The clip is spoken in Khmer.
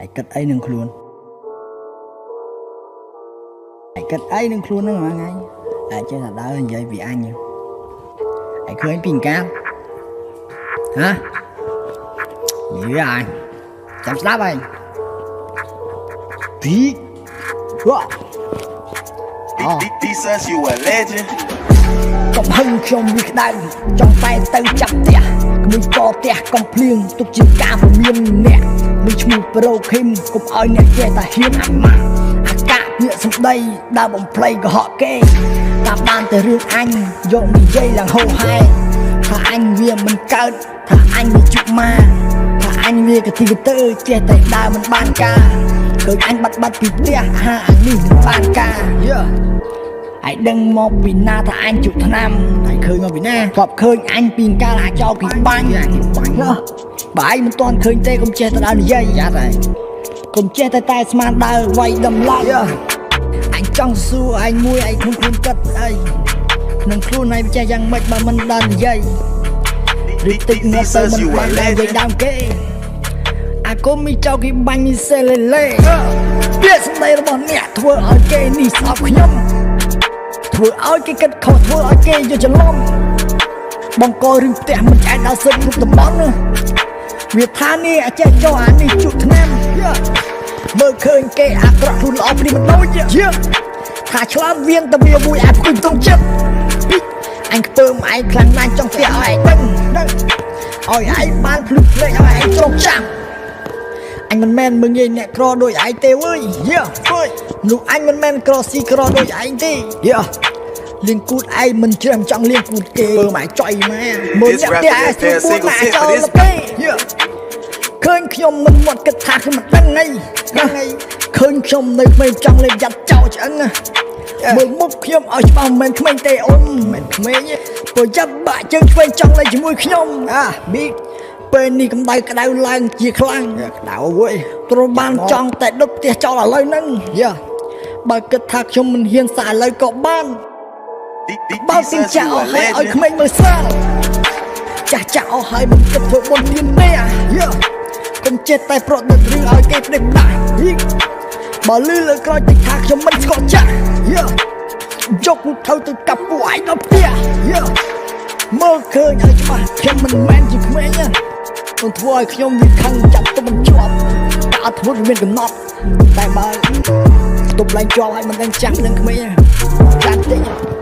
ឯងគិតអីនឹងខ្លួនឯងគិតអីនឹងខ្លួនហ្នឹងមួយថ្ងៃឯងចេះតែដើរនិយាយពីអញឯងឃើញពីអង្ការហ៎និយាយឯងចាំស្ដាប់ឯងពីវ៉ាអូ D says you a legend. កំហឹងខ្ញុំវាក្តៅចង់តែទៅចាប់ផ្ទះក្មួយកផ្ទះកំភ្លៀងទុកជាការពមៀនអ្នកមានឈ្មោះប្រូឃីមកុំឲ្យអ្នកចេះតែហ៊ានអាម៉ាស់អាកាពាក្យសម្ដីដើរបំភ្លៃកុហកគេតាមបានតែរឿងអញយកនិយាយឡើងហោហែថាអញវាមិនកើតថាអញវាជប់ម៉ាថាអញវាកទីកទើចេះតែដើរមិនបានការឃើញអញបាត់បាត់ពីផ្ទះហាអញនេះមិនបានការយេ ឯងដឹងមកពីណាថាអញជក់ថ្នាំឯងឃើញមកពីណាធ្លាប់ឃើញអញពីកាលអាចោលគេបាញ់គេបាញ់បើឯងមិនទាន់ឃើញទេកុំចេះតែដើរនិយាយយ៉ាត់ឯងកុំចេះតែតែស្មានដើរវាយដំឡប់អញចង់សួរឯងមួយឯងខ្លួនខ្លួនគិតអីក្នុងខ្លួនឯងចេះយ៉ាងម៉េចបើមិនដើរនិយាយឬតិចងាប់ទៅ says មិន you បាន a ដើរនិយាយ legend. ដើមគេអាគុំមីចៅគេបាញ់មីសេលេលេពាក្យសម្ដីរបស់អ្នកធ្វើឲ្យគេនេះស្អប់ខ្ញុំ ធ្វើឲ្យគេគិតខុសធ្វើឲ្យគេយល់ច្រឡំបង្ករឿងផ្ទះមិនឆ្អែតដល់សិនគ្រប់តំបន់ណាវាថានេះអាចចេះចោះអានេះជក់ថ្នាំយ៉ាមើលឃើញគេអាក្រក់ខ្លួនល្អព្រីមិនដូចជាថាឆ្លាតវៀនតែវាមួយអាចផ្គុយផ្ទង់ចិត្តពីអញខ្ពើមឯងខ្លាំងណាស់ចង់ផ្ទះឲ្យឯងដឹងដឹងឲ្យឯងបានភ្លឺភ្លេចឲ្យឯងចងចាំអញមិនមែនមើងងាយអ្នកក្រដូចឯងទេវើយយ៉ាវើយនោះអញមិនមែនក្រស៊ីក្រដូចឯងទេយ៉ាលៀងគូតឯងមិនជ្រះមិនចង់លៀងគូតគេមើលម៉ែចុយម៉ែមើល This អ្នកផ្ទះ rapper ឯង that ស្រួល single ម៉ែ hit for ចោល this ទៅយ៉ាឃើញខ្ញុំមិនមាត់គិតថាខ្ញុំមិនដឹងអីដឹងអីឃើញខ្ញុំនៅក្មេងចង់លេងយ៉ាត់ចោលឆ្អឹងណាមើលមុខខ្ញុំឲ្យច្បាស់មិនមែនក្មេងទេអូនមិនមែនក្មេងទេព្រោះចាប់បាក់ជើងឆ្វេងចង់លេងជាមួយខ្ញុំអាប៊ីពេលនេះកម្ដៅក្ដៅឡើងជាខ្លាំងក្ដៅវើយត្រូវបានចង់តែដុតផ្ទះចោលឥឡូវហ្នឹងយ៉ាបើគិតថាខ្ញុំមិនហ៊ានសាកឥឡូវក៏បាន D បើ says ទាំងចាក់ you a អស់ហើយឲ្យ legend. ក្មេងមើលស្រាលចាស់ចាក់អស់ហើយមិនគិតធ្វើបុណ្យទានទេអាយើកុំចេះតែប្រឌិតរឿងឲ្យគេផ្ដេសផ្ដាស់យីបើលឺលើក្រោយតិចថាខ្ញុំមិនស្គាល់ចាស់យើយកពូថៅទៅកាប់ពួកឯងដល់ផ្ទះយើមើលឃើញឲ្យច្បាស់ខ្ញុំមិនមែនជាក្មេងទេកុំធ្វើឲ្យខ្ញុំវាខឹងចាប់ទៅមិនជាប់តែអត់ធ្វើវាមានកំណត់តែបើទប់ឡើងជាប់ឲ្យមិនដឹងចាស់នឹងក្មេងទេចាស់តិច